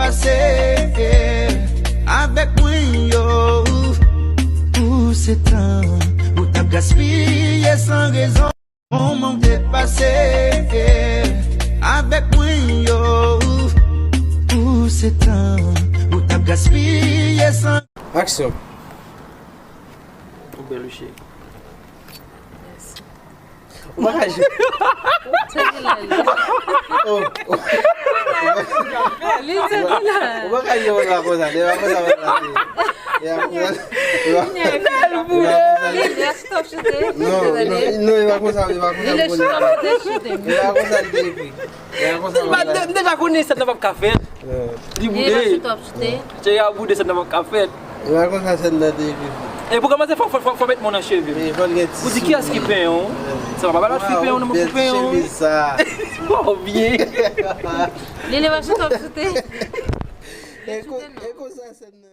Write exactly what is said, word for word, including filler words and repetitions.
Pase avèk mwen yo. Tout se tan ou t ap gaspiye san rezon. Moman w te pase avèk mwen yo. Tout se tan ou t ap gaspiye san. Aksyon. Ou bèl wi cheri. Ou pa ka jwe. Tèt li la li. Oh, oh. Li tèt li la. Ou pa ka jwe konsa, konsa. E pa konsa, konsa. E pa konsa. E pa konsa. Li, li a stop choute. Non, non, non, e pa konsa, e pa konsa. Li le stop choute, choute. E pa konsa li te ekri. E pa konsa, konsa. M deja konnen sa nan p ap ka fèt. Li boude. Li pa stop choute. Cheri a boude, sa nan p ap ka fèt. E pa konsa sèn nan te ekri. E pou kòmanse, fò, fò, fò, fò met mwen nan cheve m. Pou di kiyès ki penyen w. Se pa papa lòt fi penyen w, non, mwen ki penyen w. Chemiz sa. Oh, byen. Li, li pa sou top soute. E kon-, e konsa sèn nan.